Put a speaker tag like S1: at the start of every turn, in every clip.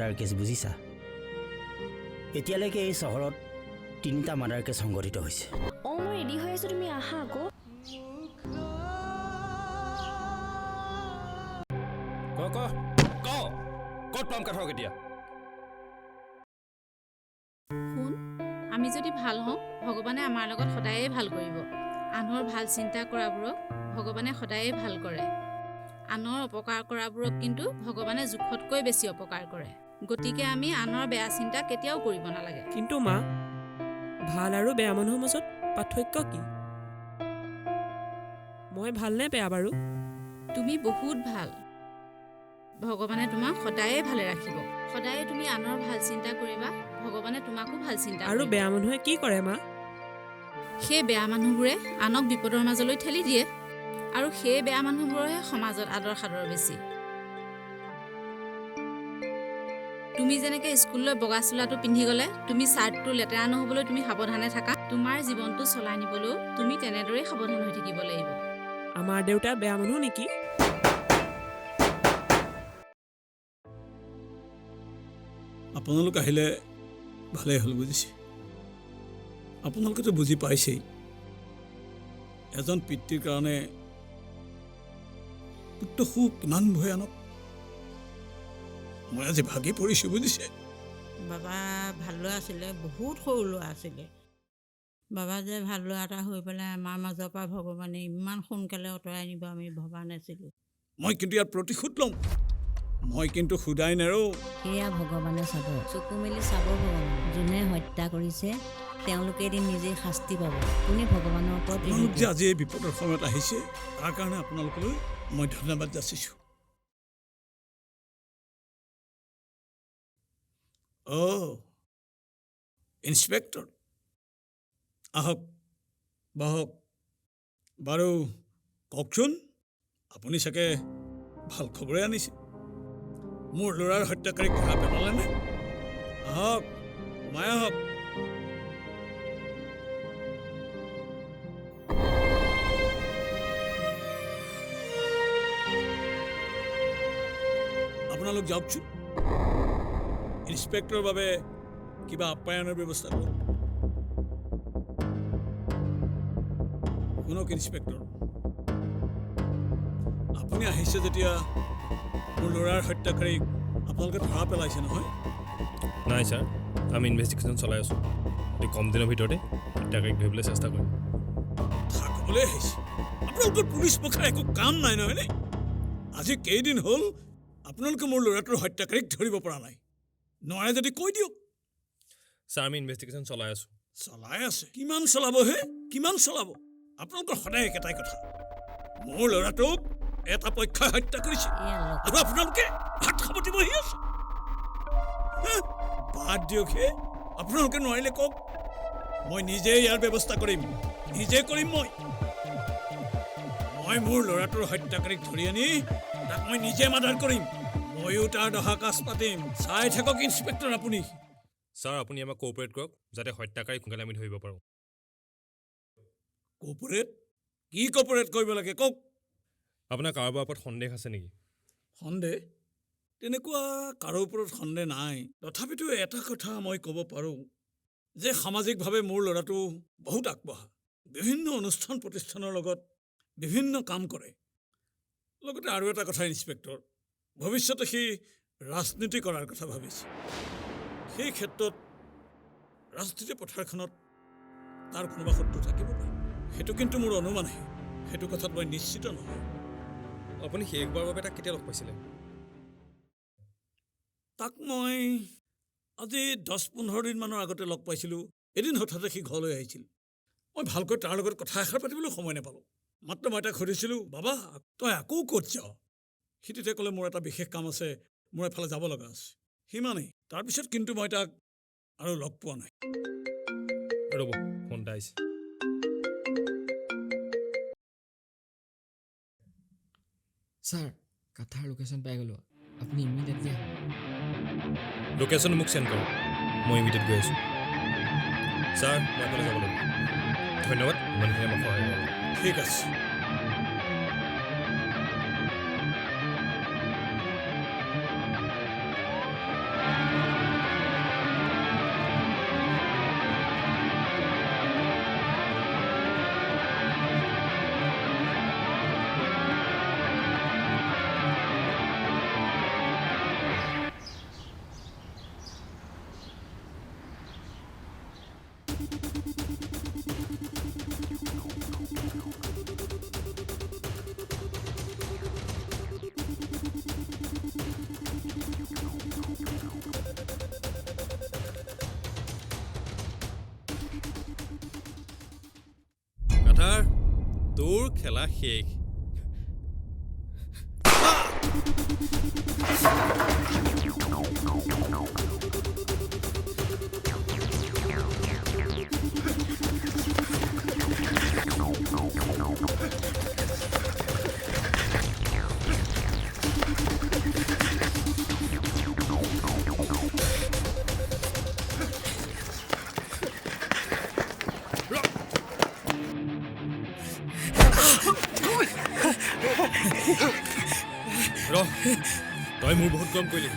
S1: Murder cash, বুজিছা? এতিয়ালৈকে এই চহৰত 3টা মাৰ্ডাৰ কেছ সংঘটিত হৈছে।
S2: অঁ, মই ৰেডি হৈ আছোঁ, তুমি আহা আকৌ।
S3: ক ক ক, ক'ত পাম কাঠক এতিয়া?
S4: শুন, আমি যদি ভাল হওঁ ভগৱানে আমাৰ লগত সদায়ে ভাল কৰিব। আনৰ ভাল চিন্তা কৰাবোৰক ভগৱানে সদায়ে ভাল কৰে। আনৰ অপকাৰ কৰাবোৰক কিন্তু ভগৱানে জোখতকৈ বেছি অপকাৰ কৰে। গতিকে আমি আনৰ বেয়া চিন্তা কেতিয়াও কৰিব নালাগে।
S5: কিন্তু মা, ভাল আৰু বেয়া মানুহৰ মাজত পাৰ্থক্য কি? মই ভাল নে বেয়া বাৰু?
S4: তুমি বহুত ভাল। ভগৱানে তোমাক সদায়ে ভালে ৰাখিব। সদায়ে তুমি আনৰ ভাল চিন্তা কৰিবা, ভগৱানে তোমাকো ভাল চিন্তা
S5: আৰু
S4: কৰিব।
S5: বেয়া মানুহে কি কৰে মা?
S4: সেই বেয়া মানুহবোৰে আনক বিপদৰ মাজলৈ ঠেলি দিয়ে, আৰু সেই বেয়া মানুহবোৰহে সমাজত আদৰ সাদৰ বেছি। তুমি যেনেকৈ স্কুললৈ বগা চোলাটো পিন্ধি গ'লে তুমি চাৰ্টটো লেতেৰা নহ'বলৈ তুমি সাৱধানে থাকা, তোমাৰ জীৱনটো চলাই নিবলৈও তুমি তেনেদৰেই সাৱধান হৈ থাকিব লাগিব।
S5: আমাৰ দেউতা বেয়া মানুহ নেকি?
S6: আপোনালোক আহিলে ভালেই হ'ল, বুজিছে? আপোনালোকেতো বুজি পাইছেই, এজন পিতৃৰ কাৰণে পুত্ৰ সুখ কিমান ভয়ানক। মই আজি ভাগি পৰিছোঁ, বুজিছে?
S7: বাবা ভাল ল'ৰা আছিলে, বহুত সৰু ল'ৰা আছিলে। বাবা যে ভাল ল'ৰা এটা হৈ পেলাই আমাৰ মাজৰ পৰা ভগৱানে ইমান সোনকালে আঁতৰাই নিব আমি ভবা নাছিলোঁ।
S6: মই কিন্তু ইয়াৰ প্ৰতিশোধ ল'ম। মই কিন্তু সুদাই নেৰো।
S8: সেয়া ভগৱানে চাব, চকু মেলি চাব ভগৱানে। যোনে হত্যা কৰিছে তেওঁলোকে এদিন নিজেই শাস্তি পাব। কোনে ভগৱানৰ ওপৰত এৰি
S6: আপোনালোক যে
S8: দিয়ক।
S6: আজি এই বিপদৰ সময়ত আহিছে, তাৰ কাৰণে আপোনালোকলৈ মই ধন্যবাদ যাচিছোঁ। অ' ইন্সপেক্টৰ, আহক বহক। বাৰু কওকচোন, আপুনি চাগে ভাল খবৰে আনিছে। মোৰ ল'ৰাৰ হত্যাকাৰীক ধৰা পেলালেনে? আহক, সোমাই আহক। আপোনালোক যাওকচোন, ইন্সপেক্টৰৰ বাবে কিবা আপ্যায়নৰ ব্যৱস্থা কৰক। শুনক ইন্সপেক্টৰ, আপুনি আহিছে যেতিয়া মোৰ ল'ৰাৰ হত্যাকাৰীক আপোনালোকে ধৰা পেলাইছে নহয়?
S3: নাই ছাৰ, আমি ইনভেষ্টিগেশ্যন চলাই আছোঁ। অতি কম দিনৰ ভিতৰতে হত্যাকাৰীক ধৰিবলৈ চেষ্টা কৰিম।
S6: কথা ক'বলৈ আহিছে? আপোনালোকৰ পুলিচ মুখাৰ একো কাম নাই নহয়নে? আজি কেইদিন হ'ল আপোনালোকে মোৰ ল'ৰাটোৰ হত্যাকাৰীক ধৰিব পৰা নাই। নোৱাৰে যদি কৈ দিয়ক।
S3: ছাৰ, আমি ইনভেষ্টিগেশ্যন চলাই আছোঁ।
S6: চলাই আছে? কিমান চলাব হে, কিমান চলাব? আপোনালোকৰ সদায় একেটাই কথা, মোৰ ল'ৰাটোক এটা পক্ষই হত্যা কৰিছে
S8: এয়া লওক।
S6: আৰু আপোনালোকে হাত সাৱটি বহি আছে। হে, বাদ দিয়ক হে, আপোনালোকে নোৱাৰিলে কওক, মই নিজে ইয়াৰ ব্যৱস্থা কৰিম, নিজে কৰিম। মই মই মোৰ ল'ৰাটোৰ হত্যাকাৰীক ধৰি আনি তাক মই নিজে মাৰ্ডাৰ কৰিম। ময়ো তাৰ দহা কাজ পাতিম। চাই থাকক ইন্সপেক্টৰ আপুনি।
S3: ছাৰ, আপুনি আমাক কোঅপাৰেট কৰক যাতে হত্যাকাৰীক সোনকালে আমি ধৰিব পাৰোঁ।
S6: কোঅপাৰেট? কি কোঅপাৰেট কৰিব লাগে কওক?
S3: আপোনাৰ কাৰোবাৰ ওপৰত সন্দেহ আছে নেকি?
S6: সন্দেহ? তেনেকুৱা কাৰো ওপৰত সন্দেহ নাই। তথাপিতো এটা কথা মই ক'ব পাৰোঁ যে সামাজিকভাৱে মোৰ ল'ৰাটো বহুত আগবঢ়া, বিভিন্ন অনুষ্ঠান প্ৰতিষ্ঠানৰ লগত বিভিন্ন কাম কৰে। লগতে আৰু এটা কথা ইন্সপেক্টৰ, ভৱিষ্যতে সি ৰাজনীতি কৰাৰ কথা ভাবিছে। সেই ক্ষেত্ৰত ৰাজনীতি পথাৰখনত তাৰ কোনোবা শত্ৰু থাকিব পাৰে, সেইটো কিন্তু মোৰ অনুমানহে, সেইটো কথাত মই নিশ্চিত নহয়।
S3: আপুনি শেষবাৰৰ বাবে তাক কেতিয়া লগ পাইছিলে?
S6: তাক মই আজি 10-15 দিনমানৰ আগতে লগ পাইছিলোঁ। এদিন হঠাতে সি ঘৰলৈ আহিছিল। মই ভালকৈ তাৰ লগত কথা এষাৰ পাতিবলৈ সময় নাপালোঁ। মাত্ৰ মই তাক সুধিছিলোঁ, বাবা তই আকৌ ক'ত যাৱ? সি তেতিয়া ক'লে মোৰ এটা বিশেষ কাম আছে, মোৰ এফালে যাব লগা আছে, সিমানেই। তাৰপিছত কিন্তু মই তাক আৰু লগ পোৱা নাই।
S3: ৰ'ব, ফোন এটা আহিছে।
S9: ছাৰ, কাথাৰ লোকেশ্যন পাই গ'লোঁ, আপুনি ইমিডিয়েটলি আহক।
S3: লোকেশ্যন মোক চেণ্ড কৰক, মই ইমিডিয়েট গৈ আছোঁ। ছাৰ, মই এফালে যাব লাগিব। ধন্যবাদ ইমানখিনি আমাক সহায় কৰাৰ বাবে।
S6: ঠিক আছে।
S3: এইবাৰ তোৰ খেলা শেষ। তই মোৰ বহুত কম কৰিলি।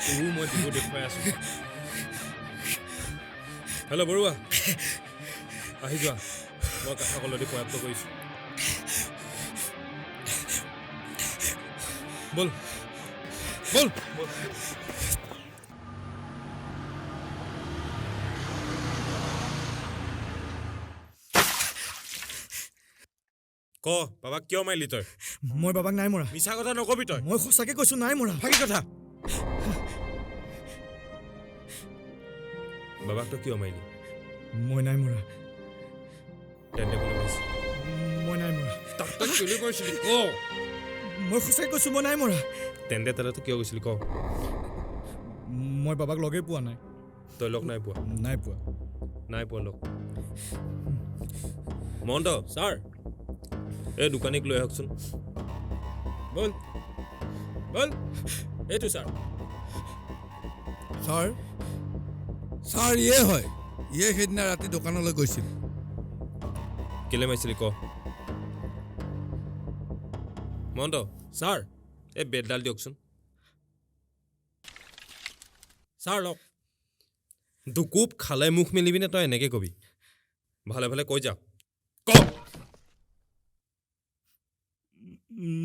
S3: তোৰো মই বিহু দেখুৱাই আছো। হেল্ল' বৰুৱা, আহি যোৱা, মই কাথাক অলৰেডি পৰ্যাপ্ত কৰিছোঁ। ব'ল ব'ল ব'ল। ক, বাবাক কিয় মাৰিলি তই?
S10: মই বাবাক নাই মৰা।
S3: মিছা কথা নকবি তই।
S10: মই সঁচাকে কৈছো, নাই মৰা।
S3: ফাঁকি কথা। বাবাক তই কিয় মাৰিলি?
S10: মই নাই মৰা।
S3: তেন্তে কোনে মাৰিছে?
S10: মই নাই মৰা।
S3: তাক তই কেলৈ মাৰিছিলি ক?
S10: মই সঁচাকে কৈছো, মই নাই মৰা।
S3: তেন্তে তালৈ তই কিয় গৈছিলি ক?
S10: মই বাবাক লগেই পোৱা নাই।
S3: তই লগ নাই পোৱা?
S10: নাই পোৱা।
S3: নাই পোৱা লগ। মহন্ত ছাৰ, এই দোকানীক লৈ আহকচোন। ব'ল ব'ল। এইটো ছাৰ।
S11: ছাৰ, ছাৰ ইয়ে হয়, ইয়ে সেইদিনা ৰাতি দোকানলৈ গৈছিল।
S3: কেলৈ মাৰিছিলি ক? মহন্ত ছাৰ, এই বেটডাল দিয়কচোন। ছাৰ লওক। দুকোপ খালে মুখ মেলিবিনে তই এনেকৈ কবি? ভালে ভালে কৈ যা। ক।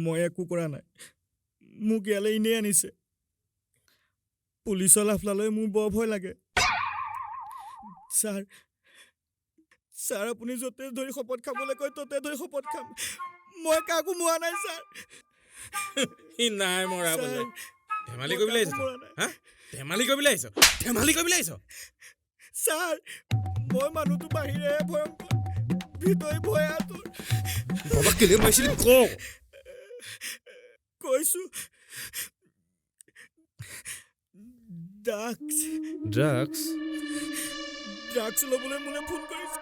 S10: মই একো কৰা নাই, মোক ইয়ালৈ এনেই আনিছে। পুলিচৰ লাফলালৈ মোৰ বৰ ভয় লাগে। ছাৰ, ছাৰ আপুনি য'তে ধৰি শপত খাবলৈ কয় ত'তে ধৰি শপত খাম। মই কাকো মৰা নাই ছাৰ।
S3: সি নাই মৰা বোলে। ধেমালি কৰিবলৈ আহিছ? হা, ধেমালি কৰিবলৈ আহিছ? ধেমালি কৰিবলৈ আহিছ?
S10: ছাৰ, মই মানুহটো বাহিৰেহে ভয়ংকৰ, ভিতৰি ভয়াতুৰ।
S3: বাবাক কেলৈ মাৰিছিলি ক?
S10: কৈছো, ড্ৰাগছ।
S3: ড্ৰাগছ?
S10: ড্ৰাগছ ল'বলৈ মোলৈ ফোন কৰিছে।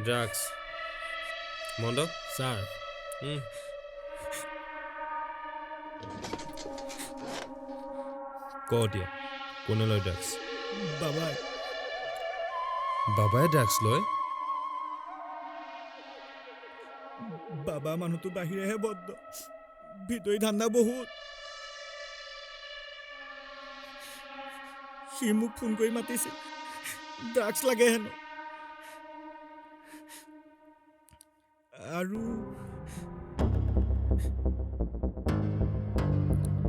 S3: ড্ৰাগছ? মন্দ ছাৰ। ক এতিয়া, কোনে লয় ড্ৰাগছ?
S10: বাবাই।
S3: বাবাই ড্ৰাগছ লয়?
S10: বাবা মানুহটো বাহিৰেহে বদ্ধ, ভিতৰি ঠাণ্ডা বহুত। সি মোক ফোন কৰি মাতিছিল, ড্ৰাগছ লাগে হেনো। আৰু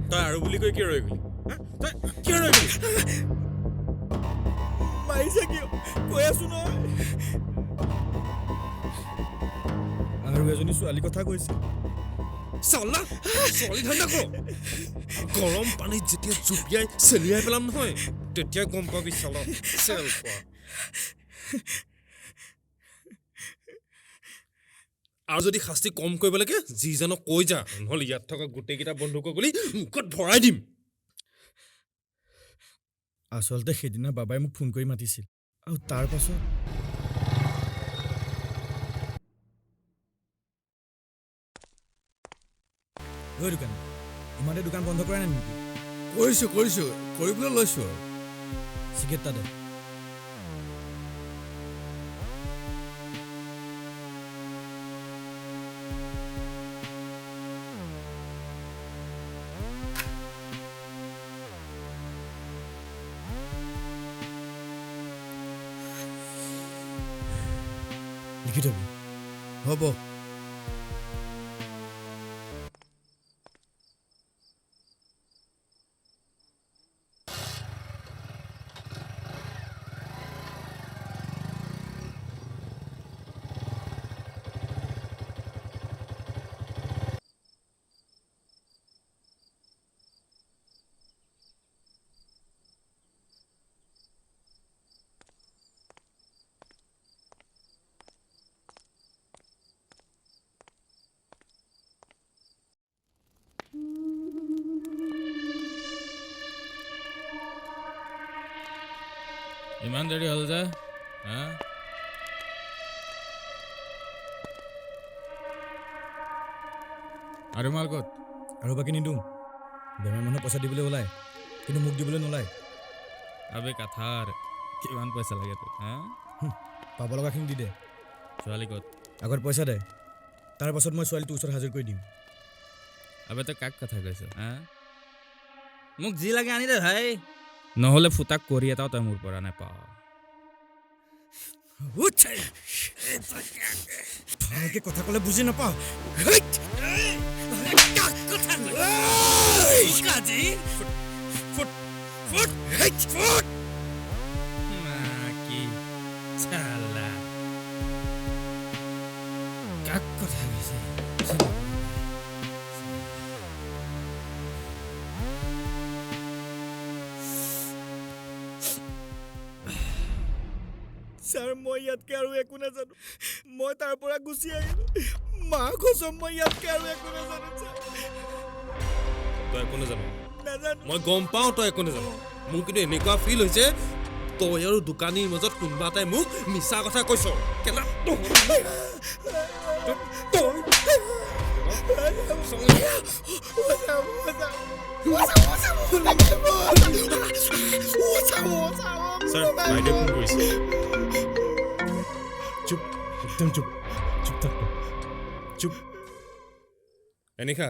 S3: তই আৰু বুলি কৈ কিয় ৰৈ গ'লি? তই কিয় ৰৈ গ'লি?
S10: মাৰিছে কিয় কৈ আছো নহয়। আৰু এজনী ছোৱালীৰ কথা কৈছে।
S3: চালা ছোৱালী ধান্দা কৰ। গৰম পানীত যেতিয়া জুপিয়াই চেলিয়াই পেলাম নহয়, তেতিয়া গম পাবি চালা চেল খোৱা। আৰু যদি শাস্তি কম কৰিব লাগে যিজনক কৈ যা, নহ'লে ইয়াত থকা গোটেইকেইটা বন্ধুক গ'লি মুখত ভৰাই দিম।
S10: আচলতে সেইদিনা বাবাই মোক ফোন কৰি মাতিছিল, আৰু তাৰ পাছত ঐ দোকান, ইমানতে দোকান বন্ধ কৰা নাই নেকি?
S11: কৰিছোঁ কৰিছোঁ, কৰিবলৈ লৈছোঁ আৰু।
S10: চিগাৰেট এটা দে। লিখি থবি।
S11: হ'ব।
S12: ইমান দেৰি হ'ল যে হা? আৰু মাল ক'ত?
S10: আৰু বাকী নিদিওঁ। বেমাৰ মানুহ পইচা দিবলৈ ওলায়, কিন্তু মোক দিবলৈ নোলায়।
S12: আবে কাথাৰ, কিমান পইচা লাগে তোক হা?
S10: পাব লগাখিনি দি দে।
S12: ছোৱালী ক'ত?
S10: আগত পইচা দে, তাৰ পাছত মই ছোৱালীটোৰ ওচৰত হাজিৰ কৰি দিম।
S12: আবে তই কাক কথা কৈছ হা? মোক যি লাগে আনি দে ভাই, নহ'লে ফুটাক কৰি এটাও তই মোৰ পৰা নাপাৱ।
S10: ভালকে কথা ক'লে বুজি নাপাওঁ।
S12: কাক কথা কৈছে?
S10: ছাৰ, মই ইয়াতকৈ আৰু একো নাজানো। মই তাৰ পৰা গুচি আহিলোঁ। মা কচম, মই ইয়াতকৈ আৰু একো নাজানো।
S3: তই একো নাজানো?
S10: নাজানো।
S3: মই গম পাওঁ তই একো নাজানো। মোৰ কিন্তু এনেকুৱা ফিল হৈছে তই আৰু দোকানীৰ মাজত কোনোবা এটাই মোক মিছা কথা কৈছ। কেলা ছাৰ, বাইদেউ ফোন কৰিছে।
S10: চুপ, একদম চুপ, চুপ থাক, চুপ।
S3: এনিশা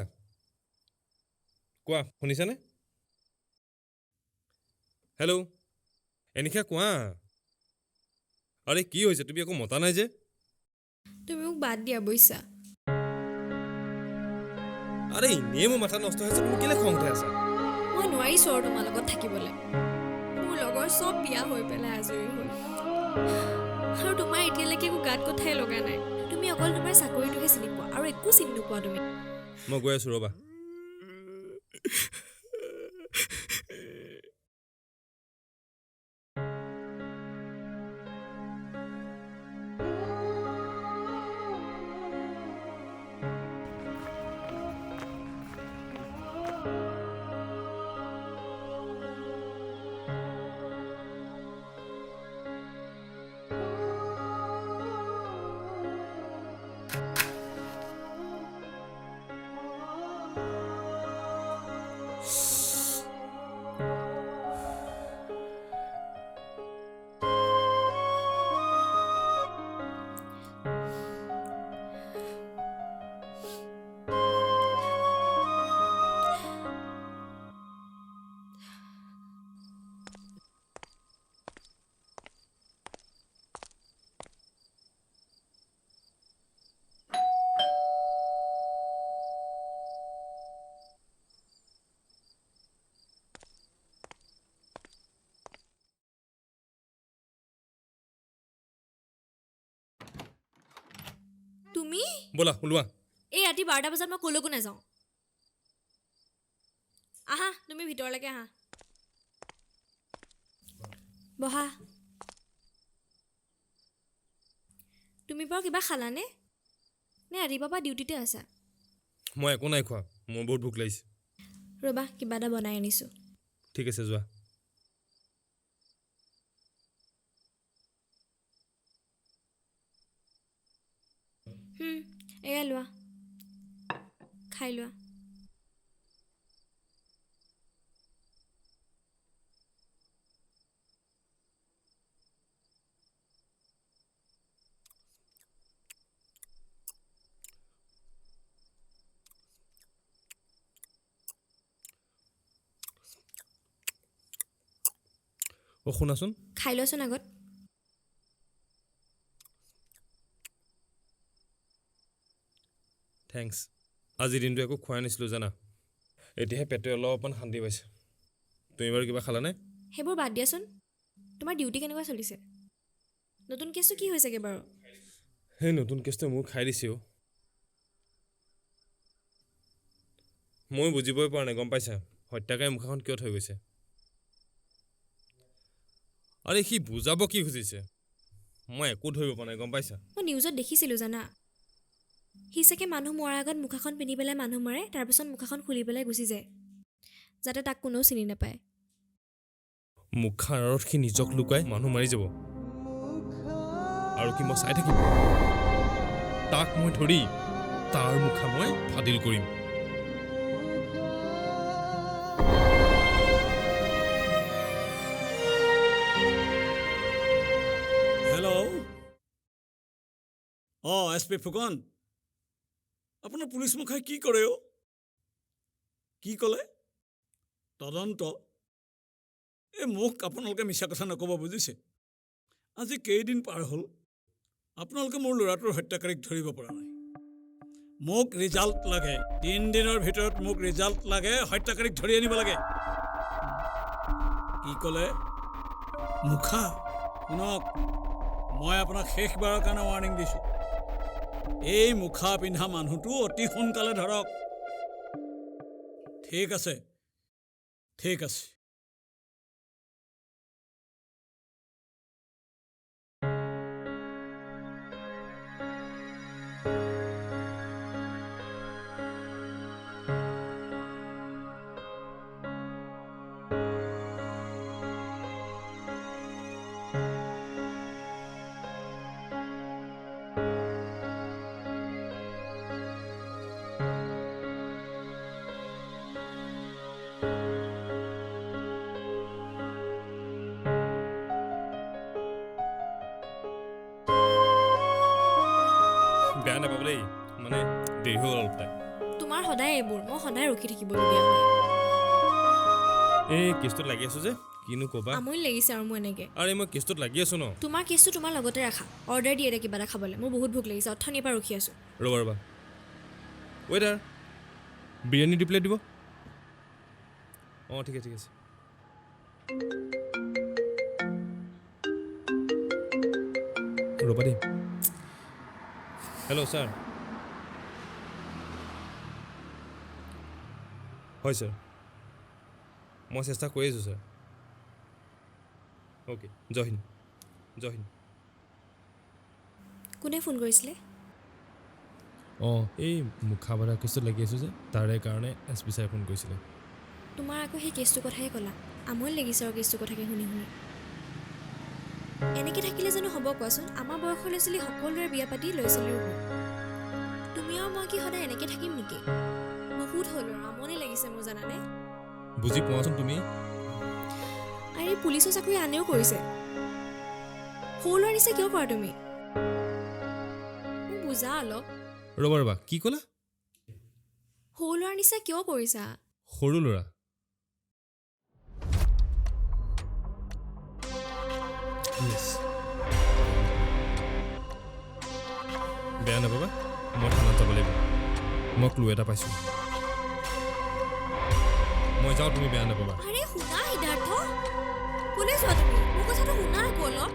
S3: কোৱা, শুনিছানে? হেল্ল' এনিশা কোৱা। আৰে কি হৈছে, তুমি একো মতা নাই যে?
S2: তুমি মোক বাদ দিয়া বুজিছা।
S3: আৰে এনেই মোৰ মাথা নষ্ট হৈছে, তুমি কেলে খং উঠাই আছা?
S2: মই নোৱাৰিছোঁ আৰু তোমাৰ লগত থাকিবলৈ। মোৰ লগৰ চব বিয়া হৈ পেলাই আজৰি হ'ল, আৰু তোমাৰ এতিয়ালৈকে একো গাত কথাই লগা নাই। তুমি অকল তোমাৰ চাকৰিটোহে চিনি পোৱা, আৰু একো চিনি নোপোৱা তুমি।
S3: মই গৈ আছোঁ ৰ'বা।
S2: তুমি
S3: ব'লা ওলোৱা।
S2: এই ৰাতি 12টা বজাত মই ক'লৈকো নাযাওঁ। আহা, তুমি ভিতৰলৈকে আহা, বহা। তুমি বাৰু কিবা খালানে নে ৰাতিপুৱাৰ পৰা ডিউটিতে আছা?
S3: মই একো নাই খোৱা, মোৰ বহুত ভোক লাগিছে।
S2: ৰ'বা, কিবা এটা বনাই আনিছোঁ।
S3: ঠিক আছে যোৱা।
S2: এয়া লোৱা, খাই লোৱা।
S3: অ শুনাচোন,
S2: খাই লোৱাচোন আগত।
S3: Thanks. আজিৰ দিনটো একো খোৱাই নাছিলোঁ জানা, এতিয়াহে পেটে অলপমান শান্তি পাইছে। তুমি বাৰু কিবা খালানে?
S2: সেইবোৰ বাদ দিয়াচোন, তোমাৰ ডিউটি কেনেকুৱা চলিছে? নতুন কেছটো কি হৈছেগৈ বাৰু?
S3: সেই নতুন কেছটো মোৰ খাই দিছে অ'। মই বুজিবই পৰা নাই, গম পাইছা, হত্যাকাৰী মুখাখন কিয় থৈ গৈছে। আৰে সি বুজাব কি খুজিছে মই একো ধৰিব পৰা নাই, গম পাইছা?
S2: মই নিউজত দেখিছিলোঁ জানা, সি চাগে মানুহ মৰাৰ আগত মুখাখন পিন্ধি পেলাই মানুহ মাৰে, তাৰপিছত মুখাখন খুলি পেলাই গুচি যায়, যাতে তাক কোনেও চিনি নাপায়।
S3: মুখাৰ আঁৰত সি নিজক লুকুৱাই মানুহ মাৰি যাব আৰু কি মই চাই থাকিম? তাক মই ধৰি তাৰ মুখা মই ফাদিল কৰিম।
S6: হেল্ল', অঁ এছ পি ফুকন, আপোনাৰ পুলিচ মুখাই কি কৰে অ'? কি ক'লে? তদন্ত? এই মোক আপোনালোকে মিছা কথা নক'ব বুজিছে। আজি কেইদিন পাৰ হ'ল, আপোনালোকে মোৰ ল'ৰাটোৰ হত্যাকাৰীক ধৰিব পৰা নাই। মোক ৰিজাল্ট লাগে, 3 দিনৰ ভিতৰত মোক ৰিজাল্ট লাগে, হত্যাকাৰীক ধৰি আনিব লাগে। কি ক'লে? মুখা? শুনক, মই আপোনাক শেষবাৰৰ কাৰণে ৱাৰ্ণিং দিছোঁ, এই মুখা পিন্ধা মানুহটো অতি সোনকালে ধৰক। ঠিক আছে, ঠিক আছে।
S3: বেয়া নাপাব দেই, মানে দেৰি হৈ গ'ল অলপ।
S2: তোমাৰ সদায় এইবোৰ, মই সদায় ৰখি থাকিবলগীয়া হয়।
S3: এই কেছটোত লাগি আছো যে, কিনো ক'বা,
S2: আমনি লাগিছে আৰু মোৰ এনেকৈ।
S3: আৰে মই কেছটোত লাগি আছো ন।
S2: তোমাৰ কেছটো তোমাৰ লগতে ৰাখা, অৰ্ডাৰ দিয়ে দে কিবা এটা খাবলৈ, মোৰ বহুত ভোক লাগিছে, অথনিৰ পৰা ৰখি আছো।
S3: ৰ'বা ৰ'বা, ৱেইটাৰ, বিৰিয়ানী 2 প্লেট দিব। অঁ ঠিক আছে, ঠিক আছে। ৰ'বা দেই। হেল্ল' ছাৰ, হয় ছাৰ, মই চেষ্টা কৰি আছোঁ ছাৰ। অ'কে, জয় হিন্দ, জয় হিন্দ।
S2: কোনে ফোন কৰিছিলে?
S3: অঁ, এই মুখা বন্ধা কেছটোত লাগি আছোঁ যে, তাৰে কাৰণে এছ পি ছাৰে ফোন কৰিছিলে।
S2: তোমাৰ আকৌ সেই কেছটোৰ কথাই ক'লা, আমনি লাগিছে আৰু কেছটোৰ কথাকে শুনি শুনি। এনেকৈ থাকিলে জানো হ'ব কোৱাচোন? আমাৰ বয়সৰ ল'ৰা ছোৱালী সকলোৰে বিয়া পাতি ল'ৰা ছোৱালীও হ'ল, তুমি আৰু মই কি সদায় এনেকৈ থাকিম নেকি? বহুত হ'ল আৰু, আমনি লাগিছে মোৰ জানানে।
S3: বুজি পোৱাচোন তুমি।
S2: আৰে পুলিচৰ চাকৰি আনেও কৰিছে, সৰু ল'ৰা নিচিনা কিয় কৰা তুমি? মোক বুজা অলপ।
S3: ৰ'বা ৰ'বা, কি ক'লা?
S2: সৰু ল'ৰাৰ নিচিনা কিয় কৰিছা?
S3: সৰু ল'ৰা? বেয়া নাপাবা, মই থানাত যাব লাগিব, মই ক্লু এটা পাইছোঁ। মই যাওঁ, তুমি বেয়া নাপাবা।
S2: আৰে শুনা সিদ্ধাৰ্থ, কোনে যোৱা তুমি? মোৰ কথাটো শুনা আকৌ অলপ।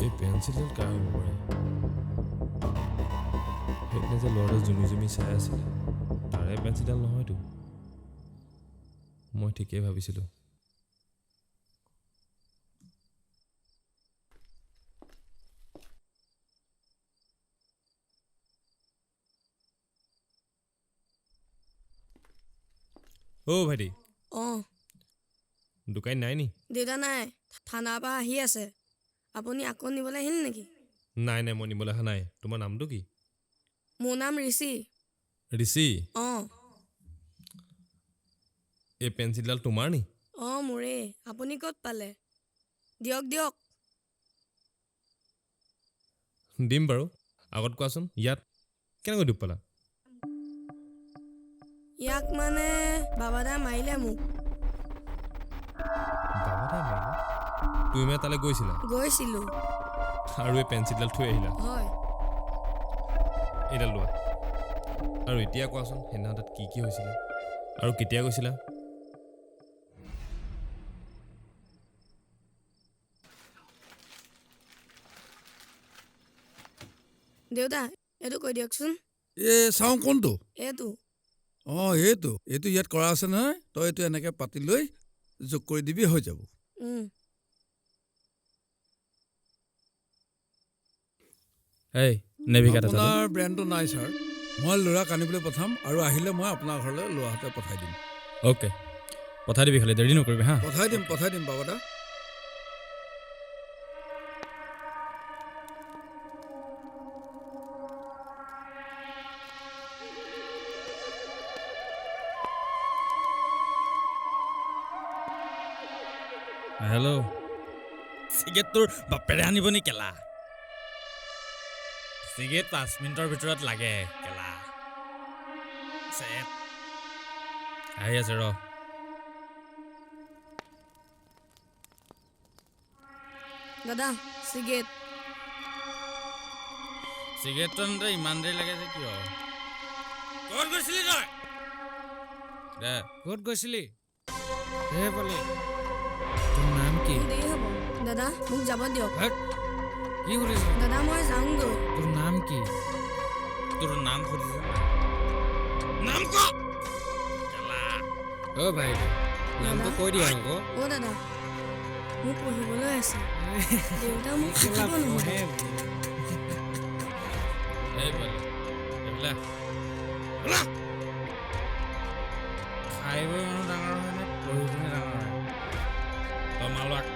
S3: এই পেঞ্চিলডাল কাৰ হ'ব পাৰে? সেইদিনা যে ল'ৰাটো জুমি জুমি চাই আছিলে, তাৰে পেঞ্চিলডাল নহয়তো? মই ঠিকেই ভাবিছিলোঁ। অ' ভাইটি।
S13: অঁ,
S3: দোকান নাই নি?
S13: দেউতা নাই, থানাৰ পৰা আহি আছে। আপুনি আকৌ নিবলৈ আহিল নেকি?
S3: নাই নাই, মই নিবলৈ অহা নাই। তোমাৰ নামটো কি?
S13: মোৰ নাম ঋষি।
S3: ঋষি?
S13: অঁ।
S3: এই পেঞ্চিলডাল তোমাৰ নি?
S13: অঁ, মোৰেই। আপুনি ক'ত পালে? দিয়ক দিয়ক।
S3: দিম বাৰু, আগত কোৱাচোন ইয়াত কেনেকৈ দুখ পালা?
S13: ইয়াক মানে বাবাদাই মাৰিলে মোক।
S3: বাবাদাই মাৰিলে? তুমি মানে তালৈ গৈছিলা?
S13: গৈছিলোঁ।
S3: আৰু এই পেঞ্চিলডাল থৈ আহিলা?
S13: হয়।
S3: এইডাল লোৱা। আৰু এতিয়া কোৱাচোন, সেইদিনা তাত কি কি হৈছিলে আৰু কেতিয়া গৈছিলা?
S13: দেউতা, এইটো কৈ দিয়কচোন।
S11: এই চাওঁ, কোনটো?
S13: এইটো।
S11: অঁ, এইটো এইটো ইয়াত কৰা আছে নহয়। তই এইটো এনেকৈ পাতি লৈ যোগ কৰি দিবি, হৈ যাব।
S12: এই নেভি কাটা।
S11: আপোনাৰ ব্ৰেণ্ডটো নাই ছাৰ। মই ল'ৰাক আনিবলৈ পঠাম আৰু আহিলে মই আপোনাৰ ঘৰলৈ ল'ৰাহাতে পঠাই দিম।
S12: অ'কে, পঠাই দিবি, খালি দেৰি নকৰিবি। হা,
S11: পঠাই দিম, পঠাই দিম বাবাদা।
S12: হেল্ল', চিগেট তোৰ বাপেৰে আনিব নি কেলা? চিগেট 5 মিনিটৰ ভিতৰত লাগে কেলা। আহি আছে ৰ।
S13: দাদা, চিগেট।
S12: চিগেটটো আনোতে ইমান দেৰি লাগে যে কিয়? ক'ত গৈছিলি তই? দে,
S9: ক'ত গৈছিলি? হে পালি, তোৰ নাম কি?
S13: দেৰি হ'ব দাদা, মোক যাব দিয়ক।
S9: কি সুধিছ?
S13: দাদা, মই যাওঁগৈ।
S9: তোৰ নাম কি?
S12: তোৰ নাম সুধিছ? নাম ক।
S9: অ ভাই, নামটো কৈ দিয়া আকৌ।
S13: অ দাদা, মোৰ পঢ়িবলৈ আছে। দেউতা মোক শিকাব নহয়।
S12: এই পালি, এইবিলাক খাই বৈ মানুহ ডাঙৰ হয় নে পঢ়ি শুনি ডাঙৰ হয়? তই মালোৱাক।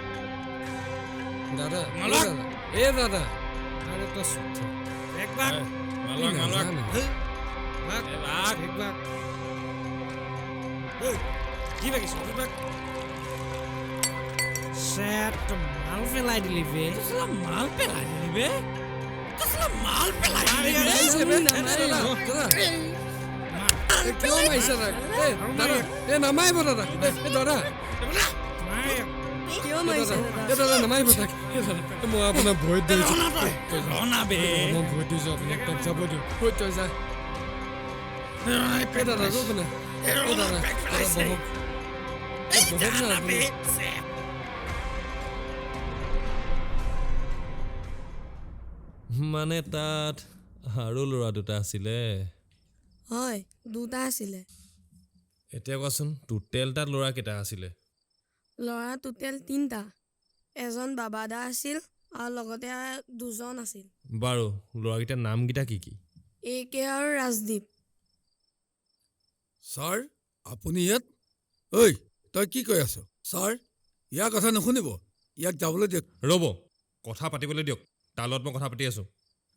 S9: দাদা, এ দাদা, আৰে তই চুপ থাক।
S12: মালোৱাক, মালোৱাক।
S9: কি বাকিছ? মাল পেলাই দিলি বে।
S6: মাল পেলাই দিলি বে। মাল পেলাই দিলি।
S9: কিয় মাৰিছা তাক? দাদা, এ নামাৰিব দাদা। এ দাদা,
S13: কিয় মাৰিছে?
S9: এ দাদা, নামাৰিব তাক। মই আপোনাৰ ভৰিত ধৰিছোঁ। মই ভৰিত ধৰিছোঁ আপোনাক, তাক যাব দিয়ক। তই যা। এ দাদা, ৰ'ব না। এ দাদা, বহক। বহক না আপুনি।
S3: মানে তাত আৰু ল'ৰা দুটা আছিলে?
S13: হয়, দুটা আছিলে।
S3: এতিয়া কোৱাচোন, টোটেল তাত ল'ৰা কেইটা আছিলে?
S13: ল'ৰা টোটেল 3টা। এজন বাবাদা আছিল আৰু লগতে দুজন আছিল।
S3: বাৰু, ল'ৰাকেইটাৰ নামকেইটা কি কি?
S13: এ কে আৰু ৰাজদীপ।
S11: ছাৰ, আপুনি ইয়াত? ঐ, তই কি কৈ আছ? ছাৰ, ইয়াৰ কথা নুশুনিব, ইয়াক যাবলৈ দিয়ক।
S3: ৰ'ব, কথা পাতিবলৈ দিয়ক, তাৰ লগত মই কথা পাতি আছোঁ।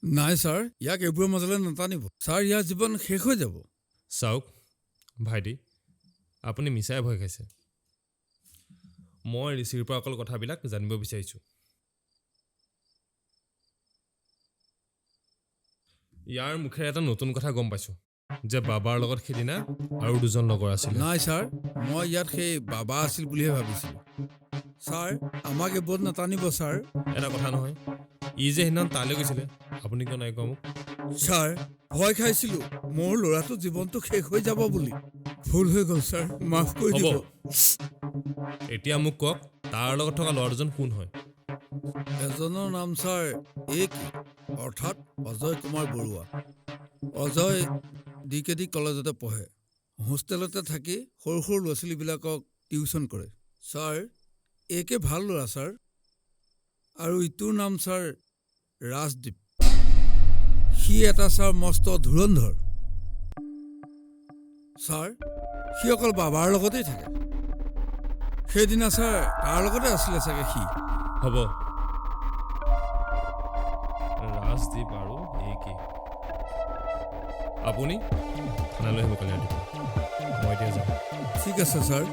S11: নাই ছাৰ, ইয়াক এইবোৰৰ মাজলৈ নাটানিব ছাৰ, ইয়াৰ জীৱন শেষ হৈ যাব।
S3: চাওক ভাইটি, আপুনি মিছাই ভয় খাইছে। মই ঋষিৰ পৰা অকল কথাবিলাক জানিব বিচাৰিছোঁ। ইয়াৰ মুখেৰে এটা নতুন কথা গম পাইছোঁ যে বাবাৰ লগত সেইদিনা আৰু দুজন লগৰ আছিলে।
S11: নাই ছাৰ, মই ইয়াত সেই বাবা আছিল বুলিহে ভাবিছিলোঁ। ছাৰ, আমাক এইবোৰত নাটানিব ছাৰ।
S3: এটা কথা নহয়, ই যে সেইদিনা তালৈ গৈছিলে, আপুনি কিয় নাই কোৱা মোক?
S11: ছাৰ, ভয় খাইছিলোঁ মোৰ ল'ৰাটো জীৱনটো শেষ হৈ যাব বুলি। ভুল হৈ গ'ল ছাৰ, মাফ কৰি দিব।
S3: এতিয়া মোক কওক, তাৰ লগত থকা ল'ৰা দুজন কোন হয়?
S11: এজনৰ নাম ছাৰ এ কে, অৰ্থাৎ অজয় কুমাৰ বৰুৱা। অজয় DKD কলেজতে পঢ়ে। হোষ্টেলতে থাকি সৰু সৰু ল'ৰা ছোৱালীবিলাকক টিউশ্যন কৰে। ছাৰ, এ কে ভাল ল'ৰা ছাৰ। আৰু ইটোৰ নাম ছাৰ ৰাজদীপ। সি এটা ছাৰ মস্ত ধুৰন্ধৰ ছাৰ। সি অকল বাবাৰ লগতেই থাকে। সেইদিনা ছাৰ তাৰ লগতে আছিলে চাগে সি।
S3: হ'ব, ৰাজদীপ আৰু এ কে। আপুনি থানালৈ আহিব কালি ৰাতিপুৱা। মই এতিয়া যাওঁ।
S11: ঠিক আছে ছাৰ।